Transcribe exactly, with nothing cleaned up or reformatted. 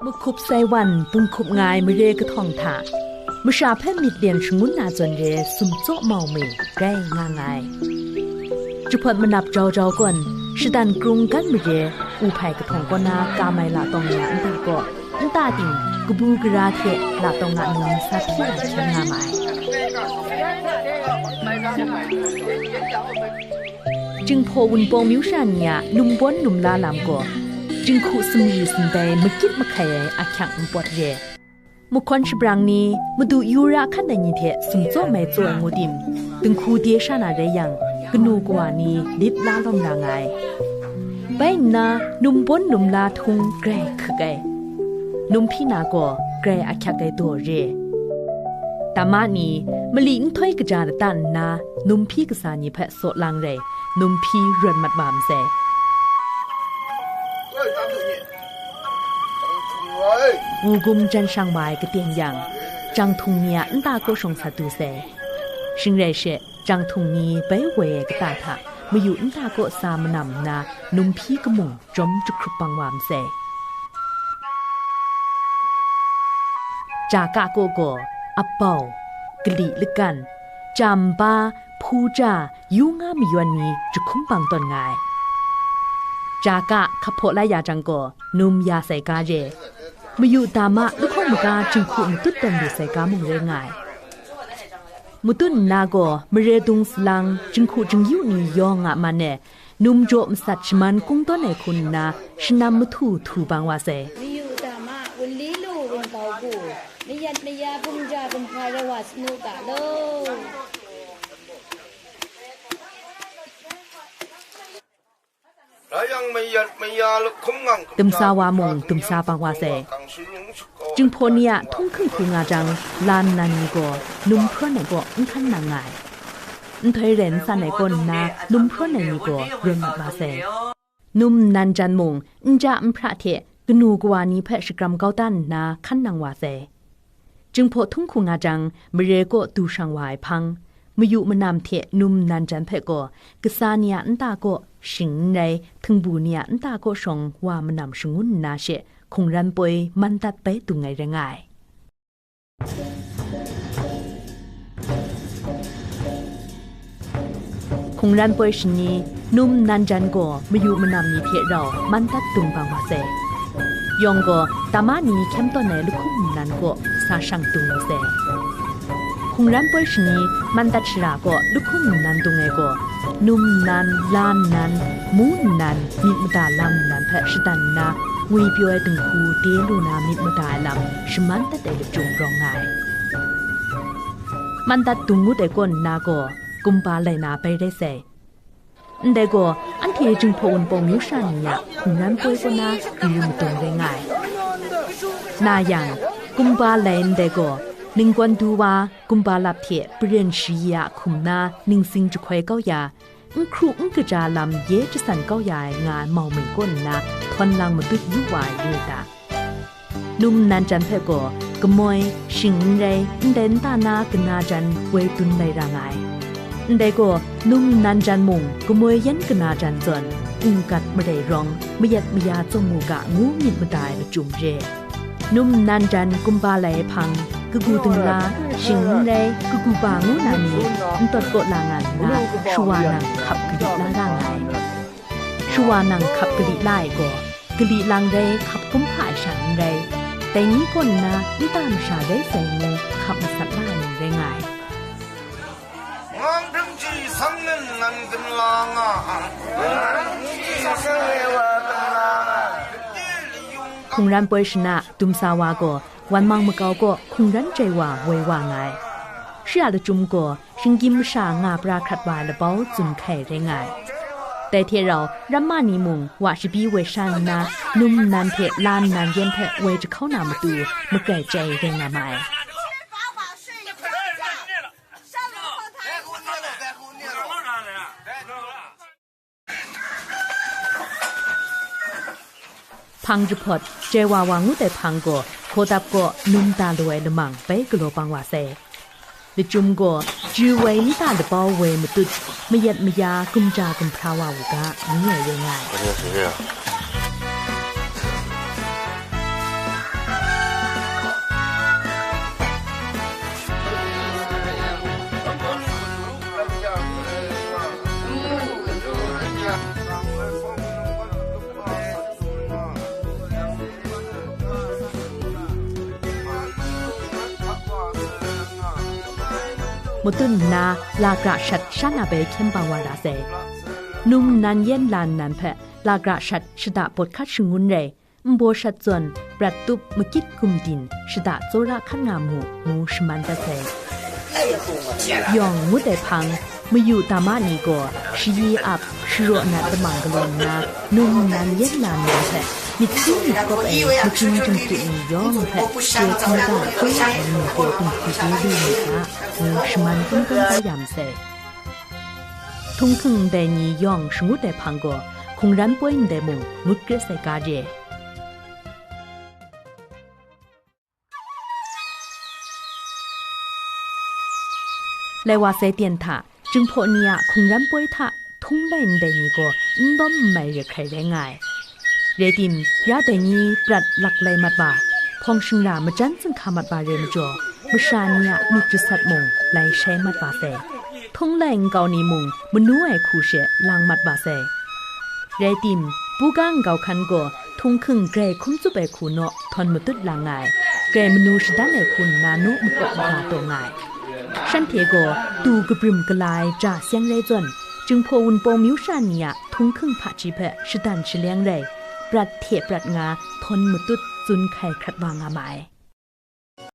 Mahkup sai wan bung hkup nga ai mare kahtawng hta, masha hpe myit lyen shangun na zawn re sumtsaw mau mi rai nga nga ai. Jahpawt manap jau jau kawn, shadan krung gan mare, u hpai kahtawng kaw na ka mai latawng ya nta kaw, nta ting kabu gara hte latawng a num sa hpyi ai hkyen nga ma ai. Jinghpaw Wunpawng myu sha ni a numbawn numla lam gaw, jinghku sumri sumdai makyit mahkai ai ahkyak npawt re. Mahkawn shabrang ni, madu yu ra hkan ai ni hte sumtsaw mai tsaw ai ngu tim, dinghku de sha na rai yang, kanu kawa ni lit la lawm ra nga ai. Bai nna, numbawn numla htung grai hkuk ai. Num hpyi na gaw grai ahkyak ai daw re. Dama ni, mali nhtoi kaja lata nna, num hpyi kasa ni hpe saw lang rai, num hpyi rawt mat wa masai. Wugum jan shang wa ai katen yang, janghtung ni a nta kaw shawng sat du sai. Shing rai she, janghtung ni bai woi ai kata hta, mayu nta kaw sa manam nna, num hpyi kamung jawm jahkrup bang wa masai. Jaka kaw gaw, apau, kali lakan, jamba, hpu ja, yu nga mayawn mi jahkum bang tawn nga ai. Jaka hkap hpaw la ya jang gaw, num ya sai ga re. Mayu dama lahkawng maga jinghku matut tawn lu sai ga mung rai nga ai. Matut nna gaw, mare dung salang, jinghku jingyu ni yawng a man e, num jaw masat shaman kung tawn ai hku nna, shanam mahtu htu bang wa sai. Mayu dama, wunli lu, wunpau gu, mayat maya, gumja gumhpa rai wa sanu ga law. Rai yang, mayat maya lahkawng ngang, dumsa wa mung dumsa bang wa sai. Jinghpaw ni a htung hkungku nga jang, lan nan ni gaw num hprawn ai kaw n hkan nang nga ai. Nhtoi rai n san ai kaw nna, num hprawn ai ni gaw rawt mat wa sai. Num nnan jan mung, nja nhpra hte kanu kawa ni hpe shakram kau dan nna hkan nang wa sai. Jinghpaw htung hku nga jang, mare kaw du shang wa ai hpang, mayu manam hte num nnan jan hpe gaw, kasa ni a nta kaw shing n rai, htingbu ni a nta kaw shawng wa manam shangun nna she, hkungran poi man dat bai dung ai rai nga ai. Hkungran poi shani, num nnan jan gaw mayu manam ni hte rau man dat dung bang wa sai. Yawng gaw, dama ni hkyem tawn ai lahkum nnan kaw sa shang dung lu sai. Hkungran poi shani, man dat shara kaw lahkum nnan dung ai gaw, num nnan, la nnan, mu nnan, myit mada lam nnan hpe shadan nna, ngwipyaw ai dinghku de lu na myit mada ai lam shaman dat ai lachyum rawng nga ai. Man dat dung ngut ai kaw nna gaw, kumba lai na bai rai sai. Ndai gaw, anhte Jinghpaw Wunpawng myu sha ni a hkungran poi kaw na gari madung rai nga ai. Na yang, kumba lai ndai gaw, ninggawn du wa, kumba lap hte paren shayi a hkum na ningsing jahkoi kau ya, n hkru n kaja lam ye jasan kau ya ai nga ai mau mi kaw nna, htawn lang matut yu wa ai re ta? Num nnan jan hpe gaw, kamoi, shing n rai, ndai nta na kana jan woi dun lai ra nga ai. Ndai gaw, num nnan jan mung, kamoi yan kana jan zawn, n gat marai rawng, mayat maya tsawm mu ga ngu myit mada ai lachyum re. Num nnan jan kumba lai ai hpang, kagu dingla, shing n rai, kagu ba ngu na ni, n tawt kaw la nga nna, shawa nang hkap kali la ra nga ai. Shawa nang hkap kali la ai gaw, kali lang rai hkap kumhpa ai sha n rai, dai ni kaw nna nta masha rai sai ngu hkap masat la ai ni rai nga ai. Ngang hpring ji sang nnan nan gun la nga ai. Hkungran poi shana, dumsa wa gaw, wan mang makau kaw hkungran jai wa woi wa nga ai. Shi a lachyum gaw, shinggyim masha nga pra hkrat wa ai labau tsun hkai rai nga ai. Dai hte rau, ramma ni mung wa shabi woi sha nna, num nnan hte la nnan yan hpe woi jahkau na matu, makrai chyai rai nga ma ai. Hpang jahpawt, jai wa wa ngut ai hpang gaw, hkaw dap kaw num da lu ai lamang bai galaw bang wa sai. Lachyum gaw, chyu woi nta labau woi matut, mayat maya gumja gumhpra wa u ga, ngu ai rai nga ai. Anya sing ya. matun nna, la gra shat sha na bai hkyen bang wa ra sai. Num nnan yen la nnan hpe la gra shat shada pawt hkat shangun rai, nbaw shat zawn, prat tup, makyit gumdin shada tsawra hkat nga mu, ngu shaman dat sai. Yawng ngut ai hpang, mayu dama ni gaw shayi ap, sharaw nat lamang galaw nna, num nnan yen la nnan hpe, myit hkru myit kawp ai majung jahku ni yawng hpe, chye hkungga hkungga ai ni hpe dinghku chye lu myit ga, ngu shaman kungdawn da ya masai. Htunghking ndai ni yawng shangut ai hpang gaw, hkungran poi ndai mung ngut kret sai ga re. Lai wa sai ten hta, Jinghpaw ni a hkungran poi hta htung lai ndai ni gaw n lawm n mai re hkrai rai nga ai. Rai tim, ya dai ni prat lak lai mat wa, hpawng shingra majan zinghka mat wa re majaw, masha ni a myit jasat mung lai shai mat wa sai. Htung lai nkau ni mung manu ai hku she lang mat wa sai. Rai tim, buga nkau hkan gaw htunghking grai hkum tsup ai hku naw htawn matut lang nga ai, grai manu shadan ai hku nna naw makawp maga taw nga ai. Shanhte gaw du kabrim gala ai ja seng rai zawn, Jinghpaw Wunpawng myu sha ni a htunghking hpaji hpe shadan shaleng rai, prat hte prat nga htawn matut tsun hkai hkrat wa nga ma ai.